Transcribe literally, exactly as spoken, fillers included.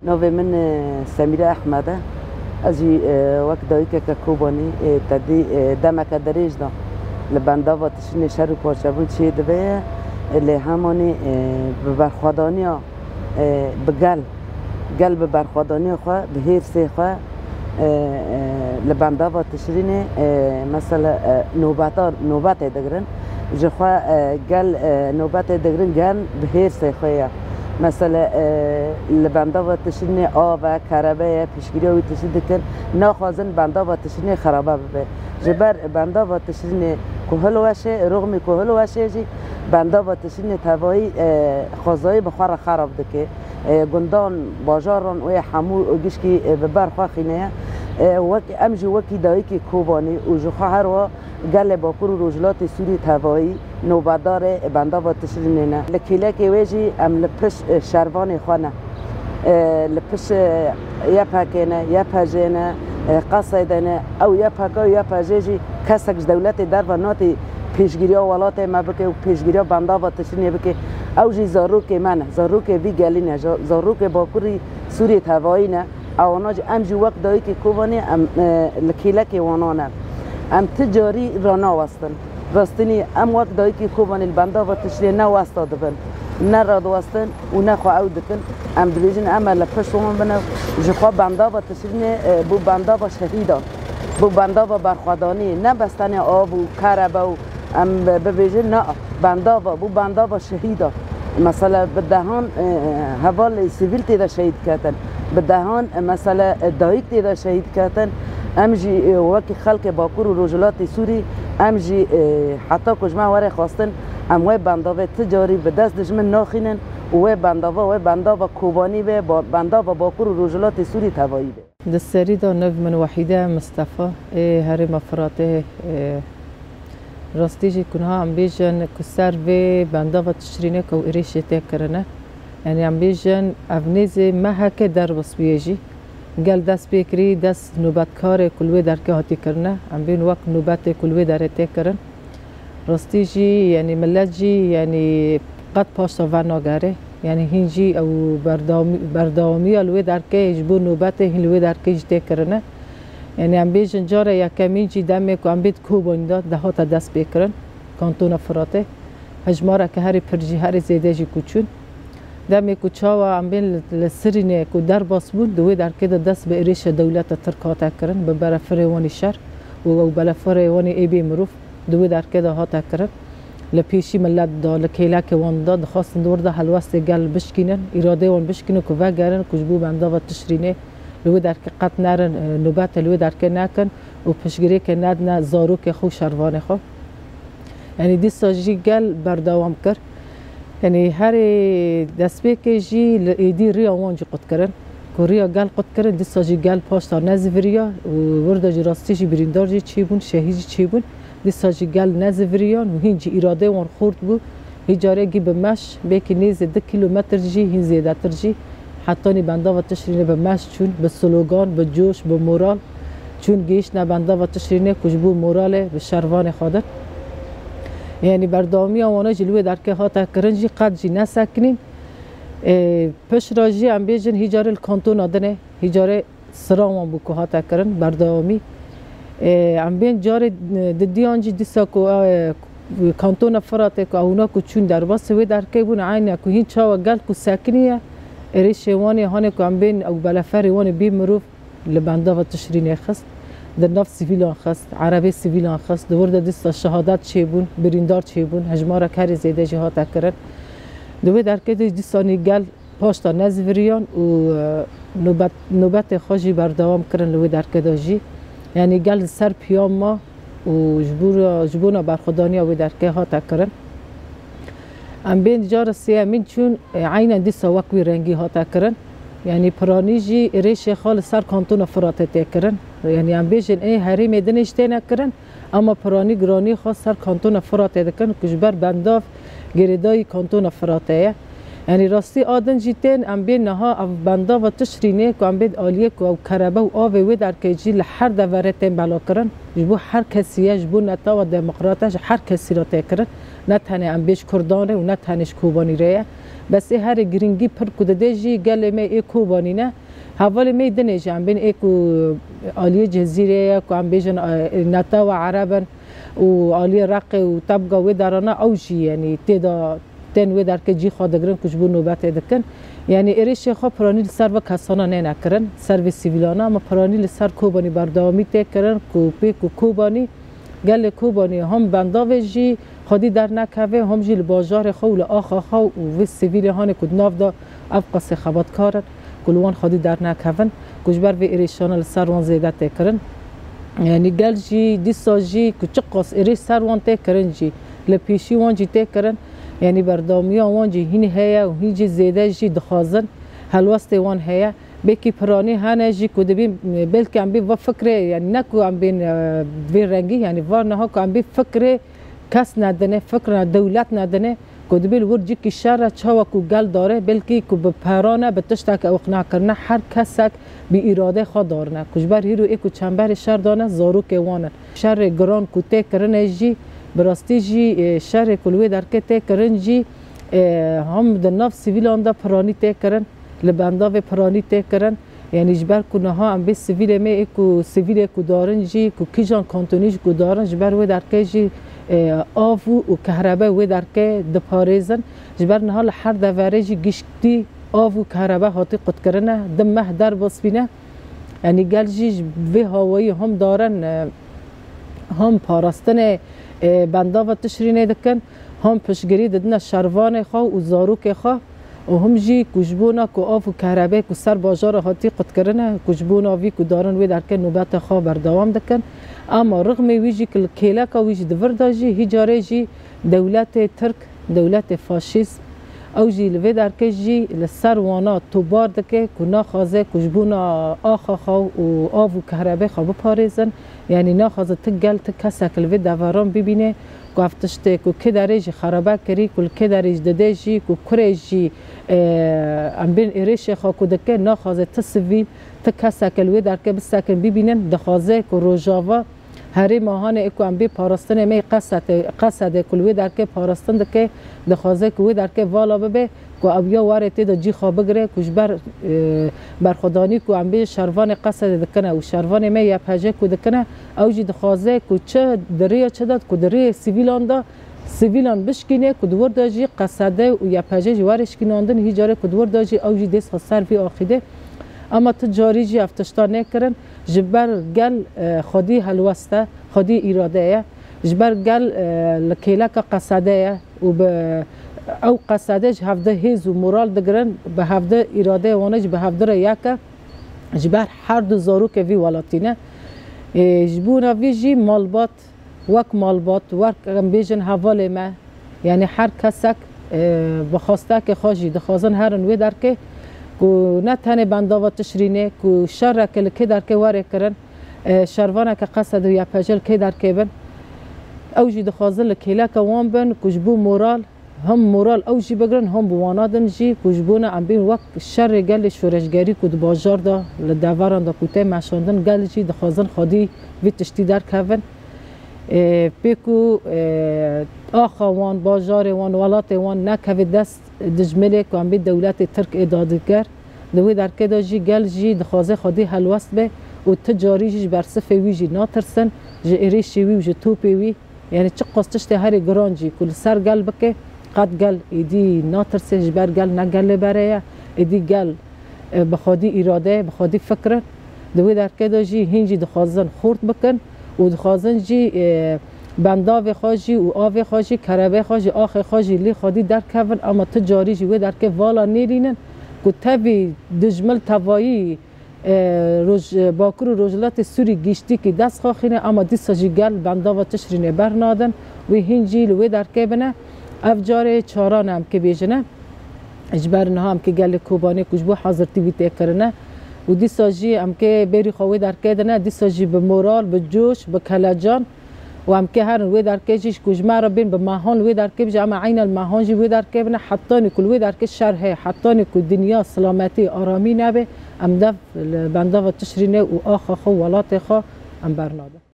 Navê min, e, Semîre Ehmed e. Ez jî, e, wek dayikeke Kobanî, e, te dî, e, demeke dirêj da li bendava tişrînê şer û parçebûn çê dibe ye. E, lê hemanî, e, bi berxwedaniya, e, bi gel, gel bi berxwedaniya xwe, bi hêrsê xwe, e, e, li bendava tişrînê, e, mesela, e, nobeta-, nobetê digirin. Ji xwe, e, gel, e, nobetê digirin, gel bi hêrsê xwe ye. Mesela, e, li bendava tişrînê av e, kerebe ye, piştgiriya wî tiştî dikin. Naxwazin bendava tişrînê xerabe bibe. Ji ber bendava tişrînê ku hilweşê, rûxmî ku hilweşê jî bendava tişrînê tevayî, e, xwezayî bi xwe re xerab dike. E, gundan, bajaran wê hemû gişkî, e, bi ber xwe xîne ye. E, wek, em jî wekî dayikê Kobanî û ji xwe her wa gelê Bakur û Rojhilatê Sûrî tevayî nobetdarê bendava tişrînê ne. Li kêlekê wê jî em li pişt, e, şervanê xwe ne. E, li pişt, e, Y P G ne, Y P J ne, e, Qeseyde ne. Ew Y P G û Y P J jî kesek ji dewletê derve nate pêşgiriya welatê me bike û pêşgiriya bendava tişrînê bike. Ew jî zarokê me ne, zarokê vî gelî ne, za-, zarokê Bakurî Sûriyê tevayî ne. Ewana jî, em jî wek dayikê Kobanê em, e, li kêlekê wana ne. Em ti carî ranawestin. Rastînî em wek dayikê Kobanê li bendava tişrê ne westa dibin, ne radiwestin û ne xwe ew dikin. Em dibêjin em ê li pişt wan bin, ji xwe bendava tişrînê, e, bû bendava şehîdan, bû bendava berxwedanî, ne bes tenê av û kerebe û em bi-, bibêjin, na, bendava, bû bendava şehîdan. Mesela bi dehan, e, hevalê sivîl tê de şehîd ketin. Bi dehan, e, mesela, e, dayik tê de şehîd ketin. Em jî, e, wekî xelkê Bakur û Rojhilatê Sûrî, em jî, e, heta ku ji me were xwestin, em wê bendavê ti carî bi dest dijmin naxînin û wê bendava, wê bendava Kobanî be, ba-, bendava Bakur û Rojhilatê Sûrî tevayî be. Di serî de nav min Wehîde Mistefa, ê herêma Firatê, ê rastî jî ku niha em bêjin ku ser vê bendava tişrînê ku êrîşê tê kirine. Yanî em bêjin ev nêzê meheke derbas bûye jî. Gel dest pê kirî, dest nobetkarê ku li wê derkê hatî kirine. Em bên wek nobetê ku li wê derê tê kirin. Rastî jî, yanî millet jî, yanî qet paşta venagere. Yanî hîn jî ew berdewamî-, berdewamiya li wê derkê ji bo nobetê hîn li wê derkê jî tê kirine. Yanî em bêjin cara yekemîn jî demê ku em bê di Kobanî de, de hate dest pê kirin, kantona Firatê. Hejmareke herî pir jî, herî zêde jî ku çûn. Demê ku çawa em bên li, li Sirînê ku derbas bûn, di wê derkê de dest bi êrîşa dewleta Tirk hate kirin, bi belefirê wan ê şer û ew belefirê wan ê bê mirov di wê derkê de hate kirin. Li pêşî milet de, li kêlekê wan de dixwastin di wir de helwestê gel bişkînin, îradeyê wan bişkînin ku vegerin, ku ji bo bendava Tişrînê li wê derkê qet nerin, e, nobetê li wê derkê nekin û piştgirêkê nedine zarokê xwe û şervanê xwe. Yanî dîsa jî gel berdewam kir. Yanî herê destpêkê jî li êdî riya wan jî qut kirin. Ku riya gel qut kirin, dîsa jî gel paşta neziviriya û wir de jî rastî jî birîndar jî çêbûn, şehîd jî çêbûn. Dîsa jî gel neziviriyan û hîn jî îradeyê wan xurt bû. Hî carekî bi meş, belkî nêzê du kîlometr jî, hîn zêdetir jî, hetanî bendava Tişrînê bi meş çûn, bi slogan, bi coş, bi moral çûn, gihîştine bendava Tişrînê ku ji bo moralê bi şervanê xwe din. Yanî berdewamiya wana jî li wê derkê hate kirin jî qet jî nesekinîn. Ê, pişt re jî em bêjin hî carê li kantona dinê, hî carê sira wan bû ku hate kirin, berdewamî. Ê, em bên carê, e, didiyan jî dîsa ku, e, kantona Firatê ku ewna ku çûn derbasî wê derkê bûn, eyne ku hîn çawa gel ku sekiniye, êrîşê wan ê hanê ku em bên ew beleferê wan ê bê mirov li bendava Tişrînê xist, di nav sivîlan xist, erebê sivîlan xist, di wir de dîsa şehadet çêbûn, birîndar çêbûn, hejmarek herî zêde jî hate kirin. Di wê derkê de dîsanî gel paşta neziviriyan û, e, nobet-, nobetê xwe jî berdewam kirin li wê derkê de jî. Yanî gel li ser piyan ma û ji bo, ji bona berxwedaniya wê derkê hate kirin. Em bên cara sêyemîn çûn, e, eynen dîsa wek wî rengî hate kirin. Yanî piranî jî êrîşê xwe li ser kantona Firatê tê kirin. Yanî em bêjin ê herêmê dinê jî têne kirin. Ema piranî giranî xwe ser kantona Firatê dikin ku ji ber bendav girêdayî kantona Firatê ye. Yanî rastî a din jî tên, em bên niha ev bendava Tişrînê ku em bên aliyê ku ew kerebe û avê wê derkê jî li her deverê tên belakirin. Ji bo her kesî ye, ji bo netewa demokrat e, ji her kesî re tê kirin. Ne tenê em bê ji Kurdan re û ne tenê ji Kobanî re ye. Bes ê herê girîngî pir ku didê jî gelê me ê Kobanî ne. Hevalê me yê dinê jî em bên ê ku aliyê Cezîrê ye, ku em bêjin, e, netewa Ereb in û aliyê Reqê û tebga wê derana ew jî, yanî tê de tên wê derkê cî xwe digirin ku ji bo nobetê dikin. Yanî êrişê xwe piranî li ser ve kesana nêne kirin, ser vê sivîlana, ama piranî li ser Kobanî berdewamî tê kirin ku pê ku Kobanî, gelê Kobanî hem bendavê jî xwedî dernekeve, hem jî li bajarê xwe û li axa xwe û vê sivîlê hanê ku di nav de ev qasê xebatkar in ku li wan xwedî dernekevin, ku ji ber vê êrişana li ser wan zêde tê kirin. Yanî gel jî dîsa jî ku çiqas êrîş ser wan tê kirin jî, li pêşî wan jî tê kirin. Yanî berdewamiya wan jî hîn heye û hîn jî zêde jî dixwazin, helwestê wan heye. Belkî piranî hene jî ku dibî, belkî em bê va fikrê, yanî ne ku em bên, e, vê rengî, yanî va niha ku em bê fikrê kes nedinê, fikra dewlet nedinê, ku dibê li wir cîkî şer e, çawa ku gel dare, belkî ku bi peran e, bi tiştek ew iqna kirine, her kesek bi îradê xwe darine. Ku ji ber hîro ê ku çemberê şer dane, zarokê wan in. Şerê giran ku tê kirine jî, bi rastî jî, e, şerê ku li wê derkê tê kirin jî, e, hem di nav sivîlan de piranî tê kirin, li bendavê piranî tê kirin. Yanî ji ber ku niha em bê sivîlê me ê ku sivîlê ku darin jî, ku kîjan kantonî jî ku darin, ji ber wê derkê jî, e, av û, û kehrebe wê derkê diparêzin. Ji ber niha li her deverê jî giştî av û kehrebe hatî qutkirine, di meh derbas bîne. Yanî gel jî ji vê hawayî hom darin, e, hom parastinê, e, bendava Tişrînê dikin, hom piştgirî didine şervanê xwe û zarokê xwe û him jî ku ji bona ku av û kehrebe ku ser bajara hatî qutkirine, ku ji bona vî ku darin wê derkê nobeta xwe berdewam dikin. Ama rixmê wî jî ku li kêleka wî jî di vir de jî hî carê jî dewletê Tirk, dewletê faşîst, ew jî li vê derkê jî li ser wana tobar dike ku naxwaze ku ji bona axa xwe û av û kehrebê xwe biparêzin. Yanî naxwaze ti gel, ti kesek li vê deveran bibîne ku ev tiştê ku kê derê jî xerebe kirî, ku li kê derê jî dide jî, ku kurê jî, e, em bên êrişê xwe ku dike, naxwaze ti sivîl, ti kesek li wê derkê bisekin bibînin, dixwaze ku Rojava Herêma hanê ê ku em bê parastinê me yê Qesedê, Qesedê ku li wê derkê parastin dike, dixwaze ku wê derkê vala bibe, ku ew ya warê tê de cî xwe bigire, ku ji ber, e, berxwedanî ku em bê şervanê Qesedê dikine û şervanê me Y P G ku dikine, ew jî dixwaze ku çi di rêya çi de, ku di rêyê sivîlan de, sivîlan bişkîne, ku di wir de jî Qesede û Y P G ji warê şikînandin, hî carê ku di wir de jî ew jî dêst xwe ser vî axîdê. Ama ti carî jî ev tişta nêkirin. Ji ber gel, e, xwedî helwest e, xwedî îrade ye. Ji ber gel, e, li kêleka Qesede ye û bi ew Qesede ji hevde hêz û moral digirin, bi hevde îradeya wan e jî bi hevdi re yek e. Ji ber her du zarokê vî welatî ne. E, ji bona vî jî malbat, wek malbat, wek em bêjin hevalê me, yanî her kesek, e, bi xwestekê xwe jî dixwazin herin wê derkê, ku ne tenê bendava Tişrînê, ku şereke li kê derkê were kirin, e, şervaneke Qesed û Y P G li kê derkê bin. Ew jî dixwazin li kêleke wan bin, ku ji bo moral, him moral ew jî bigirin, him bi wana din jî, ku ji bona em bên wek şerê gelê şoreşgerî ku di bajar de, li deveran de ku tê meşandin, gel jî dixwazin xwedî vî tiştî derkevin. E, pê ku, e, axa wan, bajarê wan, welatê wan nekeve dest dijminê ku em bê dewletê Tirk ê dadiger. Di wê derkê de jî gel jî dixwaze xwedî helwest be û ti carî jî ji bersifê wî jî natirsin, ji êrişê wî û ji topê wî. Yanî çiqas tiştê herê giran jî ku li ser gel bike, qet gel êdî natirse, ji ber gel ne gelê berê ye, êdî gel, e, bi xwedî îrade, bi xwedî fikir in. Di wê derkê de jî hîn jî dixwazin xort bikin û dixwazin jî, e, bendavê xwe jî û avê xwe jî, kerebê xwe jî, axê xwe jî lê xwedî derkevin, ama ti carî jî wê derkê vala nêlînin ku tevî dijmil tevayî, e, roj-, e, Bakur û Rojhilatê Sûrî giştîkî dest xwe xîne, ama dîsa jî gel bendava Tişrînê bernadin, wê hîn jî li wê derkê bine. Ev carê çaran e, em kê bêjine. Ji ber niha em kê gelê Kobanê ku ji bo hazirtî vî tê kirine û dîsa jî em kê berî xwe wê derkê dine, dîsa jî bi moral, bi coş, bi kelecan, Û em kê herin wê derkê jî ku ji me re bên bi mehan li wê derkê bijî, em ê eynen li mehan jî wê derkê bine, hetanî ku li wê derkê şer heye, hetanî ku dinya silametî, aramî nebe, em dev li bendava Tişrînê û axa xwe û welatê xwe em bernadin.